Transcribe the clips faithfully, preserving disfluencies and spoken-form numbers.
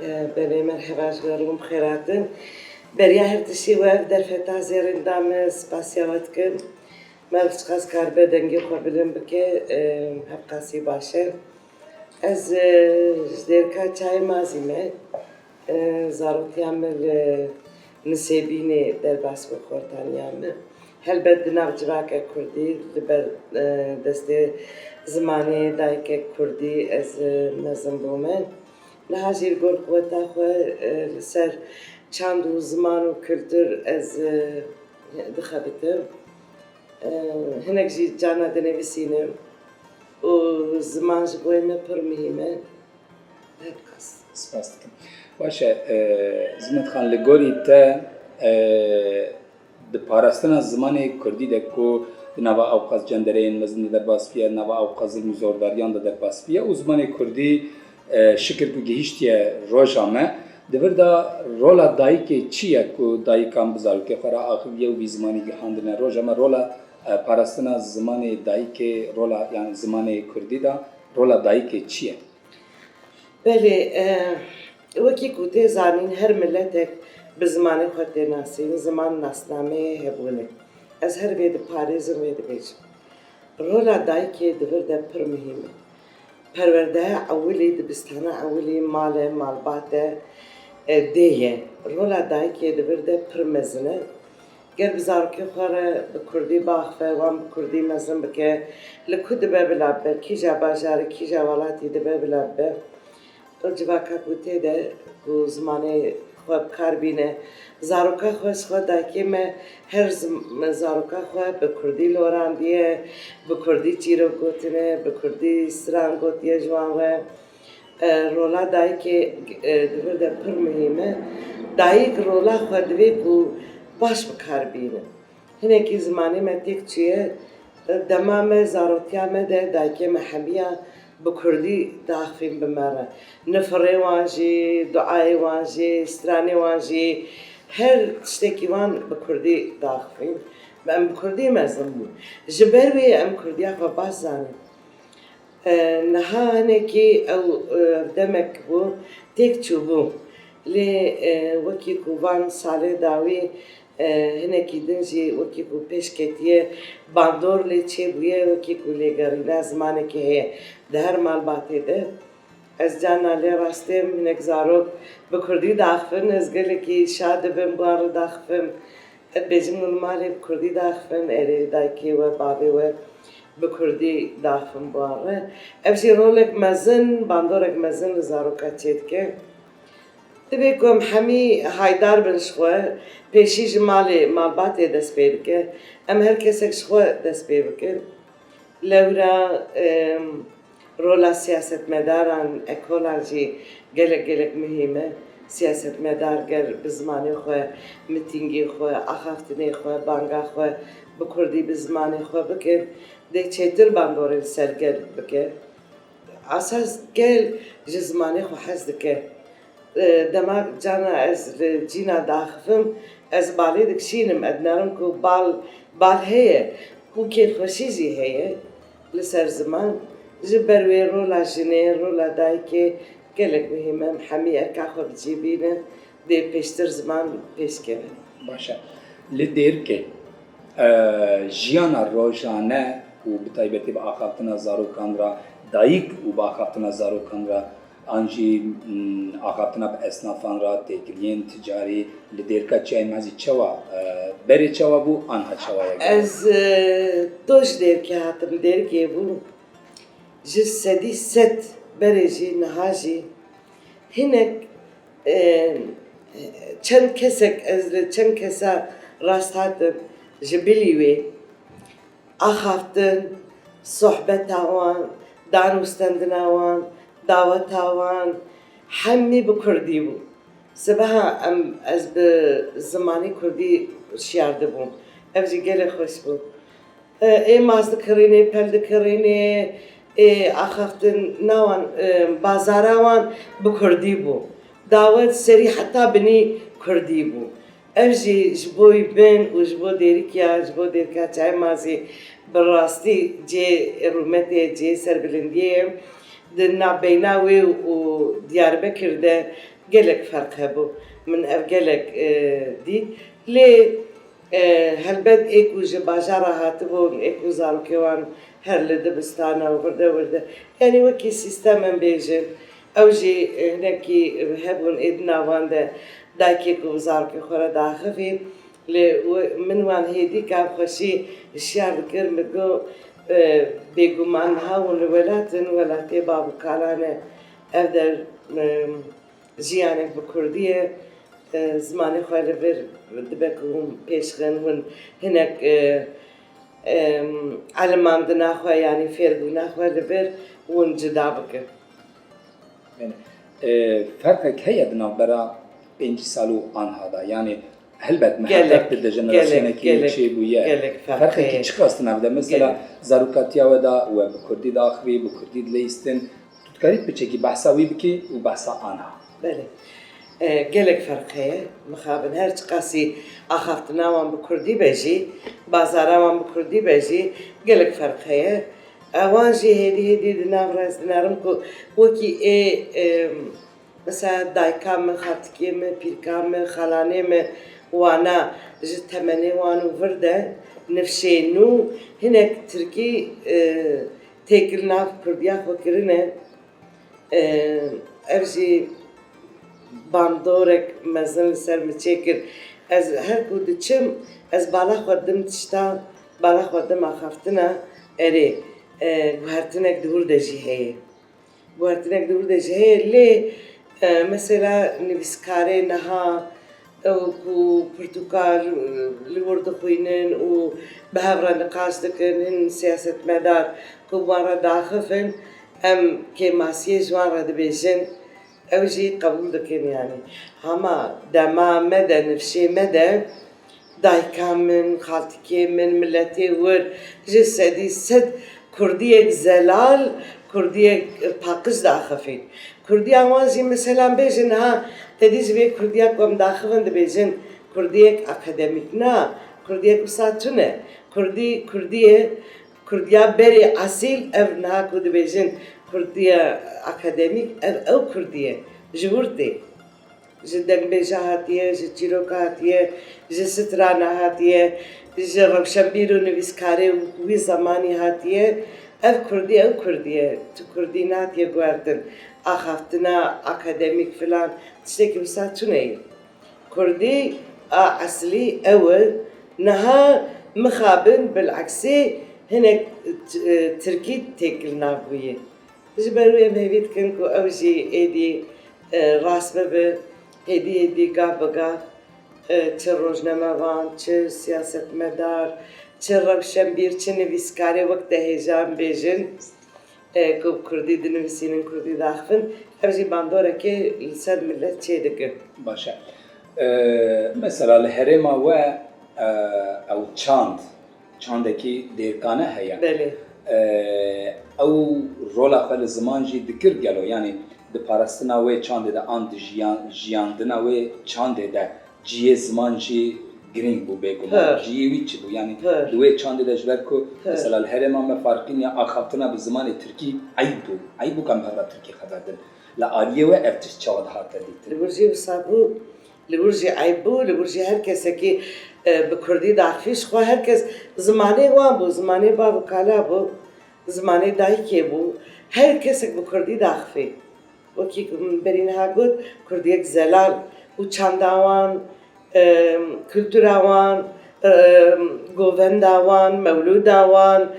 Belê, merheba, ji we re bûm, bi xêr hatin. Beriya her tiştî we ev derfeta zêrîn da me, spasiya we dikim. Me çiqas karibe dengê xwe bilind bike, e, hevqasî baş e. Ez, e, ji Dêrika Çayê Mazî me. E, zarotiya min li Nisêbînê derbas bû, xortaniya min. Helbet di nav civaka kurdî, li ber, e, destê zimanê dayikek kurdî ez, e, mezin bûme. Niha jî li gor quweta xwe, e, li ser çand û ziman û kultur ez, e, dixebitim. E, hinek jî carna dinivîsînim û ziman ji bo me pir muhîm e. Her kas. Spas dikim. Baş e, e, Zinet Xan, li gorî te, e, di parastina zimanê kurdî de ku di nava ewqas cendereyên mezin de derbas bûye, di nava ewqas zilm û zordariyan de derbas bûye û zimanê kurdî, e, şikir ku gihîştiye roja me, di vir de rola dayikê çi ye ku dayikan bi zarokê xwe re axiviye û vî zimanî gihandine roja me? Rola, e, parastina zimanê dayikê, rola, yani zimanê kurdî de rola dayikê çi ye? Belê, e, wekî ku tê zanîn, her miletek bi zimanê xwe tê nasîn, ziman nasnameyê hebûn e. Ez her vê diparêzim, vê dibêjim. Rola dayikê di vir de pir muhîm e. Perwerdeya ewilî, dibistana ewilî mal e, malbat e, e, dê ye. Rola dayikê di vir de pir mezin e. Ger bi zarokê xwe re bi kurdî biaxive, wan bi kurdî mezin bike, li ku dibe bila bibe, kîja bajarê, kîja welatî dibe bila bibe, ew civaka ku tê de ku zimanê xwe bi kar bîne, zaroka xwe, ji xwe dayikê me her zim-, zaroka xwe bi kurdî lorandiye, bi kurdî çîrok gotine, bi kurdî stran gotiye ji wan re. E, rola dayikê, e, di vir de pir muhîm e. Dayik rola xwe divê ku baş bi kar bîne. Hinekî zimanê me têk çûye, e, dema me, zarotiya me de dayikê me hemiya bi kurdî diaxivîn bi me re. Nifirê wan jî, duayê wan jî, stranê wan jî, her tiştekî wan bi kurdî diaxivîn. Em bi kurdî mezin bûn. Ji ber wê em kurdiya xwe baş zanin. E, niha hinekî ew, e, demek bû, têk çûbû. Lê, e, wekî ku van salê dawî, e, hinekî din jî wekî ku pêş ketiye, bandor lê çêbûye, wekî ku lêgerîna zimanekî heye di her malbatê de. Ez carna lê rastêm hinek zarok bi kurdî diaxivin, ez gelekî şa dibim, bi wan re diaxivim. Ez dibêjim, hûn li malê bi kurdî diaxivin, erê, dayikê we, bavê we bi kurdî diaxivin bi wan re. Ev jî rolek mezin, bandorek mezin li zaroka çêdike. Divê ku em hemî haydar bin ji xwe, pêşî ji malê, malbatê dest pê dike. Em her kesek ji xwe dest pê bikin. Lewra, em, rola siyasetmedaran, ekolan jî gelek, gelek muhîm e. Siyasetmedar ger bi zimanê xwe, mitîngê xwe, axaftinê xwe, banga xwe bi kurdî, bi zimanê xwe bikin, dê çêtir bandorê li ser gel bike. Esas gel ji zimanê xwe hez dike. E, dema carna ez li cîna diaxivim, ez balê dikişînim, ez dinerim ku bal, bal heye û kêfxweşî jî heye li ser ziman. Ji ber wê rola jinê, rola dayikê gelek muhîm e. Em hemî erka xwe bi cî bînin, dê pêştir ziman pêş keve. Baş e. Li Dêrikê, e, jiyana rojane û bi taybetî bi axaftina zarokan re, dayik û bi axaftina zarokan re, an jî, mm, axaftina bi esnafan re, têkiliyên ticarî li Dêrika Çiyayê Mazî çawa, e, berê çawa bû, anha çawa ye? Ez, e, do ji Dêrikê hatim, Dêrikê bû. Ji sedî sed berê jî niha jî hinek, e, çend kesek, ez li çend kesa rast hatim ji bilî wê. Axaftin, sohbeta wan, danûstendina wan, daweta wan, hemî bi kurdî bû. Sibeha em, ez bi zimanê kurdî şiyardibûm. Ev jî gelek xweş bû. E, ê mas dikirînê, pel dikirînê, ê axaftin nawan, e, bazara wan bi kurdî bû. Dawet serî heta binî kurdî bû. Ev jî ji bo bin û ji bo Dêrikiya, ji bo Dêrika Çayê Mazî bi rastî cê rûmetê, cê serbilindiyê ye. Di navbeyna wê û Diyarbekir de gelek ferq hebû. Min ev gelek, e, dît. Lê, e, helbet ê ku ji bajara hatibûn, ê ku zarokê wan her li dibistana û vir de wir de, yanî wekî sîstem em bêjin, ew jî, e, hinekî hebûn ê di navan de dayikê ku zarokê xwe re diaxivî. Lê we-, min wan hêdî ka bi xweşî hişyar dikir, min got, e, bêguman niha hûn li welat in, welatê bav û kalan e. Ev der, e, jiyanek bi kurdî ye. E, zimanê xwe li vir dibe ku hûn pêş xin, hûn hinek, e, e, elimandina xwe, yanî fêrbûna xwe li vir hûn cida bikin. Yanî, e, ferqek heye di navbera pêncî sal û anha de. Yanî, helbet, miheqeq di dejenerasyonekî çêbûye. Ferqekî çiqas di nav de? Mesela, zarokatiya we de we bi kurdî diaxivî, bi kurdî dileyistin. Tu dikarî piçekî behsa wî bikî û behsa anha? Belê. E, gelek ferq heye. Mixabin her çiqasî axaftina wan bi kurdî be jî, bazara wan bi kurdî be jî, gelek ferq heye. E, wan jî hêdî hêdî di nav re ez dinerim ku wekî ê, e, mesela dayika min, xaltikê min, pîrka min, xalanê min wana ji temenê wan û vir de nifşê nû hinek tirkî, e, têkil nav kurdiya xwe kirine. E, ev jî bandorek mezin li ser min çêkir. Ez her ku diçim, ez bala xwe didim tişta, bala xwe didim axaftina, erê, e, guhertinek di wir de jî heye. Guhertinek di wir de jî heye, lê, e, mesela nivîskarê niha, ew ku pirtûka li wir dixwînin û bi hev re niqaş dikin, hin siyasetmedar ku bi wan re diaxifin, em kêmasiyê ji wan re dibêjin, ew jî qebûl dikin yanî. Hema dema me de, nifşê me de, dayika min, xaltikê min, miletê wir ji sedî sed kurdiyek zelal, kurdiyek paqij diaxifîn. Kurdiya wan jî, mesela, bêjin, ha, te dî ji vê kurdiya ku em diaxivin dibêjin kurdiyek akademîk. Na, kurdiyek wisa tune. Kurdî, kurdî ye, kurdiya berê esîl, ev niha ku dibêjin kurdiya akademîk, ev ew kurdî ye. Ji wir tê. Ji dengbêja hatiye, ji çîroka hatiye, ji strana hatiye, ji rewşenbîr û nivîskarê wî zemanî hatiye. Ev kurdî, ew kurdî ye. Tu kurdî nehatiye guhertin. Axaftina akademîk filan tiştekî wisa tune ye. Kurdî a eslî ew e. Niha mixabin bileksî hinek t-, e, tirkî têkil nav bûye. Ji ber wê em hêvî dikin ku ew jî êdî, e, rast bibe, hêdî hêdî gav bi gav, e, çi rojnamevan, çi siyasetmedar, çi rewşenbîr, çi nivîskarê wek te hêja em bêjin, e, ku bi kurdî dinivîsînin, kurdî diaxivin, ev jî bandorekê li ser milet çêdikin. Baş e. E, mesela li herêma we, e, ew çand, çandekî dêrkane heye. Belê. E, ew rola xwe li ziman jî dikir gelo? Yanî di parastina wê çandê de an di jiyan, jiyandina wê çandê de cihê ziman jî girîng bû bêguman. Her. Cihê wî çi bû? Yanî Her. Di wê çandê de ji ber ku Her. Mesela li herêma me farqîn ya axaftina bi zimanê tirkî eyb bû. Eyb bû ka em bi hev re tirkî xeber din. Li aliyê we ev tişt çawa dihate dîtin? Li wir jî wisa bû. Li wir jî eyb bû, li wir jî her kesekî, e, bi kurdî diaxifî, ji xwe her kes zimanê wan bû, zimanê bav û kala bû, zimanê dayikê bû. Her kesek bi kurdî diaxifî. Wekî ku min berî niha got, kurdiyek zelal û çanda wan, e, kultura wan, e, govenda wan, mewlûda wan,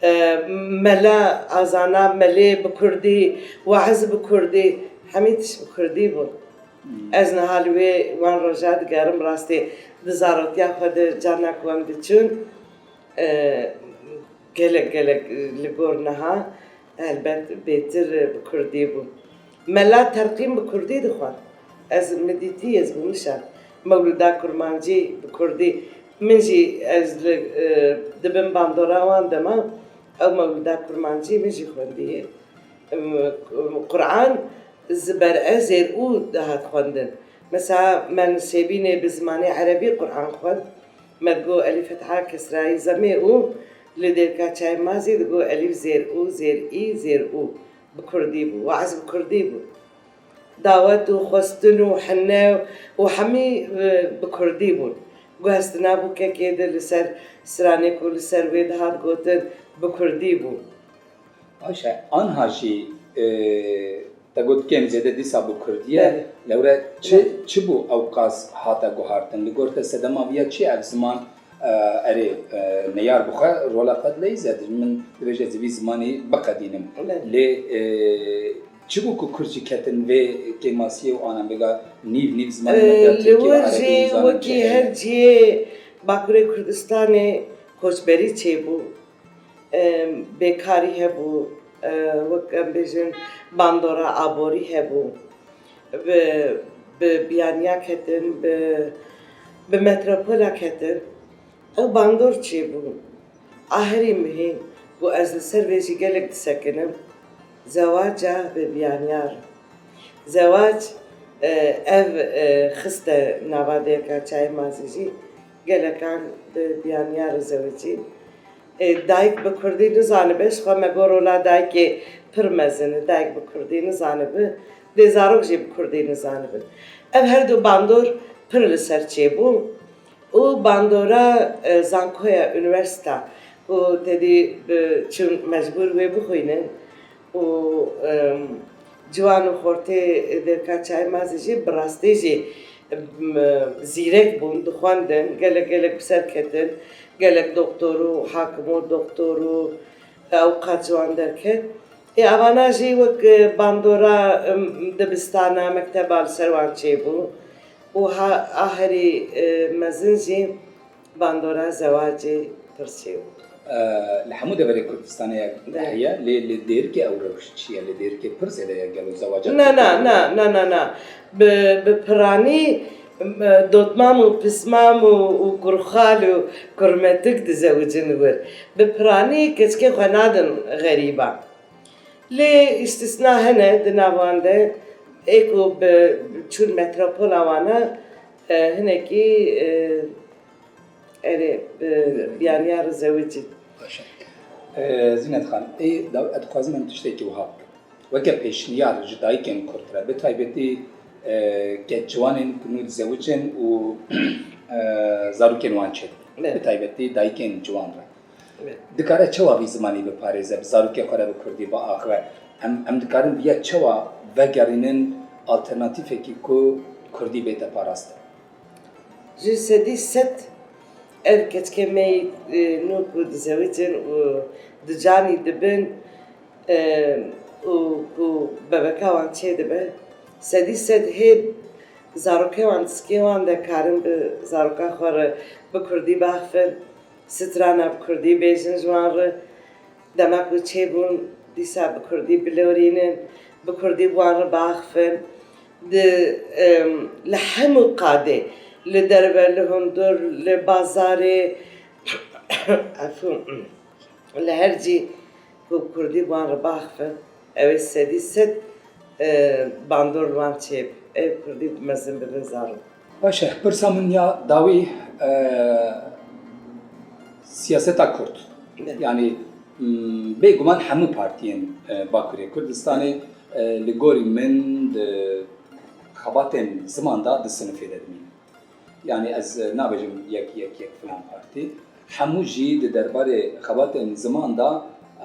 e, mela azana melê bi kurdî, weez bi kurdî, hemî tişt bi kurdî bû. Ez niha li wê wan roja digerim, rastî di zarotiya xwe de carna ku em diçûn, e, gelek gelek, e, li gor niha helbet bêtir, e, bi kurdî bû. Mela Terqîn bi kurdî dixwend. Ez min dîtî, ez bûm nişa. Mewlûda Kurmancî bi kurdî. Min jî ez li, e, di bin bandora wan de mam. Ew Mewlûda Kurmancî min jî xwendiye. Em, Quran ji ber e zêr û dihat xwendin. Mesela me Nusêbînê bi zimanê erebî Quran xwend. Me digot elîf fetha kesrayî zemê û li Dêrka Çaymazî digot elîf zêr û, zêr î, zêr û. bi kurdî bû, we'z bi kurdî bû. Dawet û xwestin û hene û hemî, e, bi kurdî bûn. Guhestina bûkekê de li ser stranê ku li ser wê dihat gotin, bi kurdî bû. Ayşe, anha jî, e, te got kêm zêde dîsa bi kurdî ye. Belê. Lewre çi, belê, çi bû ewqas hate guhartin? Li gor te sedema vî ya çi ye ev ziman, e, erê, e, neyar bixwe rola xwe dileyîze, min dibêje ez ê vî zimanî biqedînim. Belê. Lê, e, çi bû ku kurd jî ketin vê kêmasiyê û anan bêga nîv nîv zimanê me, e, ya tirkî, erebî, nizanim çi heye? Li wir jî wekî her cihê Bakurê Kurdistanê koçberî çêbû. Em, bêkarî hebû, e, wek em bêjin bandora aborî hebû. Bi, bi biyaniya ketin, bi, bi metropola ketin. Ew bandor çêbû. A herî muhîm ku ez li ser vê jî gelek disekinim, zewaca bi biyaniya re. Zewac, e, ev, e, xiste nava dêrka çayê mazî jî gelekan bi biyaniya re zewicîn. E, dayik bi kurdî nizanibe, ji xwe me got rola dayikê pir mezin e, dayik bi kurdî nizanibe, dê zarok jî bi kurdî nizanibin. Ev her du bandor pir li ser çêbû û bandora, e, zankoya unîversîta ku tedî bi çûn mecbûr wê bixwînin û, e, ciwan û xortê Dêrka Çayê Mazî jî bi rastî jî, e, zîrek bûn, dixwendin, gelek gelek bi ser ketin, gelek doktor û hakim û doktor û ewqat ji wan derket. Ê, evana jî wek, e, bandora, em, dibistana, mekteba li ser wan çêbû û ha, a herî, e, mezin jî bandora zewacê pir çêbû. E, li hemû deverê Kurdistanê ev heye, lê li Dêrikê ew rewş çi ye? Li Dêrikê pir zêde ye gelo zewaca? Na, na, na, na, na, na. Bi, bi piranî, em, dotmam û pismam û, û kurxal û kurmetik dizewicin wir. Bi piranî keçikê xwe nadin xerîban. Lê îstîsna hene di nav wan de, ê ku bi, bi çûn metropola wan e, e, hinekî, e, erê, bi biyaniya re zewicîn. Baş e. E, Zînet Xan, ê, da-, ez dixwazim em tiştekî wiha bikin. Weke pêşniyar ji dayikên kurd re, bi taybetî, e, ke ciwanên ku nû dizewicin û, e, zarokên wan çêdibin. Evet. Bi taybetî dayikên ciwan re. Dikare çawa vî zimanî biparêze, bi zarokê xwe re bi kurdî biaxive? Em, em dikarin viya çawa vegerînin alternatîfekî ku kurdî bête parastin? Ji sedî sed ev keçikê me yî, e, nû ku dizewicin û ducanî dibin, e, û ku bebeka wan çêdibe, sedî sed hê zarokê wan, diskê wan de karin bi zaroka xwe re bi kurdî biaxivin. Strana bi kurdî bêjin ji wan re. Dema ku çêbûn, dîsa bi kurdî bilorînin, bi kurdî bi wan re biaxifin. Di, em, li hemû qadê, li derve, li hundir, li bazarê, efû, li her cî ku kurdî bi wan re biaxifin, ew ê sedî sed, e, bandor li wan çêbe. Ew kurdî mezin bibin zarok. Baş e, pirsa min ya dawî, e, siyaseta Kurd. Evet. Yanî, m, bêguman hemû partiyên, e, Bakurê Kurdistanê, e, li gorî min di xebatên ziman de di sinifê de dimînin. Yanî ez, e, nabêjim yek, yek, yek filan partî. Hemû jî di derbarê xebatên ziman de,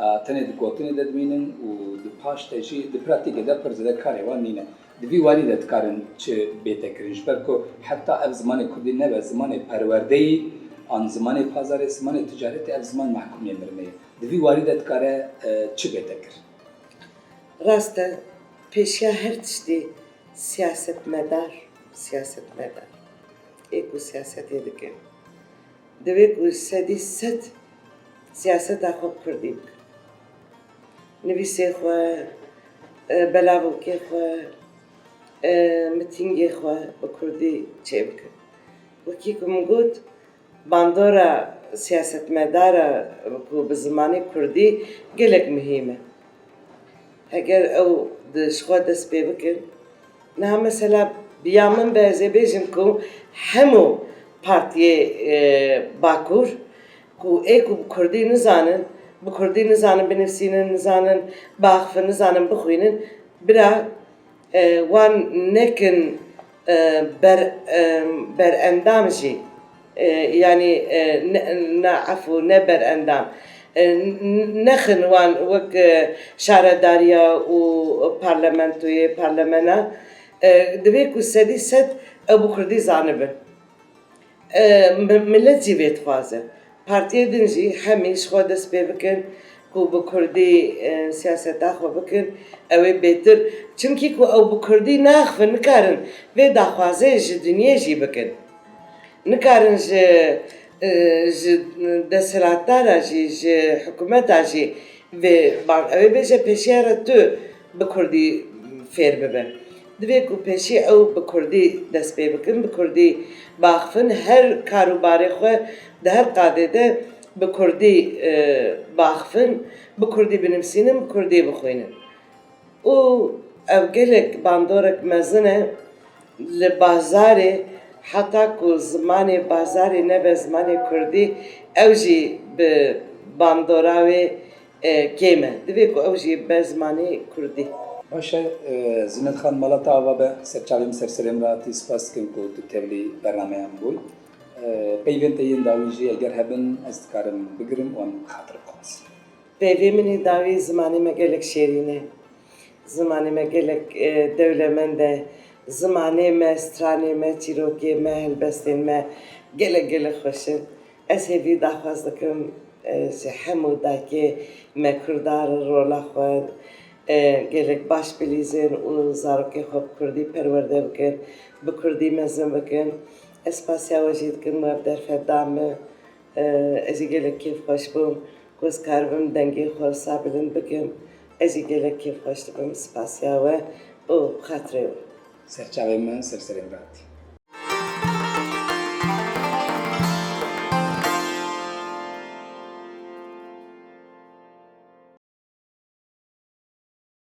e, tenê di gotinê de dimînin û di paş de jî di pratîkê de pir zêde karê wan nîne. Di vî warî de dikarin çi bête kirin? Ji ber ku heta ev zimanê kurdî nebe zimanê perwerdeyî, an zimanê pazarê, zimanê ticaretê, ev ziman mehkûmê mirinê ye. Di vî warî de dikare, e, çi bête kir? Rast e, pêşiya her tiştî siyasetmedar, siyasetmedar ê ku siyasetê dikin, divê ku sedî sed siyaseta xwe bi kurdî bikin. Nivîsê xwe, e, belavokê xwe, e, mitîngê xwe bi kurdî çêbikin. Wekî ku min got, bandora siyasetmedara ku bi zimanê kurdî gelek muhîm e. Heger ew di ji xwe dest pê bikin, niha mesela bi ya min be, ez ê bêjim ku hemû partiyê, e, Bakur ku ê ku bi kurdî nizanin, Bi kurdî nizanin binivîsînin, nizanin biaxifin, nizanin bixwînin, bira, e, wan nekin, e, ber, e, berendam jî, e, yanî, e, ne, ne efû, ne berendam. E, n-, nexin wan wek, e, şaredariya û parlamentoyê, parlamena, e, divê ku sedî sed ew bi kurdî zanibin. E, mi-, milet jî vê dixwaze. Partiyê din jî hemî ji xwe dest pê bikin ku bi kurdî, e, siyaseta xwe bikin, ew ê bêtir. Çimkî ku ew bi kurdî naxivin, nikarin vê daxwazê ji dinyê jî bikin. Nikarin ji, e, ji desthilatdara jî, ji hikûmeta jî vê ban. Ew ê bêje pêşiya re tu bi kurdî fêr bibe. Divê ku pêşî ew bi kurdî dest pê bikin, bi kurdî biaxifin, her kar û barê xwe di her qadê de bi kurdî, e, biaxifin, bi kurdî binivîsînin, bi kurdî bixwînin. Û ev gelek bandorek mezin e li bazarê, heta ku zimanê bazarê nebe zimanê kurdî, ew jî bi bandora wê, e, kêm e. Divê ku ew jî be zimanê kurdî. Baş e, e, Zinet Xan, mala te ava be, serçavê min ser serê min re hatî, spas dikim ku tu tevlî bernameya min bûyî. E, peyvên te yên dawî jî eger hebin, ez dikarim bigirim û em xatir bixwazin. Peyvê min ê dawî zimanê me gelek şêrîn e. Zimanê me gelek, e, dewlemend e. Zimanê me, stranê me, çîrokê me, helbestên me gelek, gelek xweş in. Ez hêvî daxwaz dikim, e, ji hemû dayikê me kurda re rola xwe, e, gelek baş bilîzin û zarokê xwe bi kurdî perwerde bikin, bi kurdî mezin bikin. Ez spasiya we jî dikim, we ev derfet da min. E, ez jî gelek kêfxweş bûm ku ez karibim dengê xwe wisa bilind bikim. Ez jî gelek kêfxweş dibim, spasiya we û xatirê we. Serçavê min ser serê min re hatî.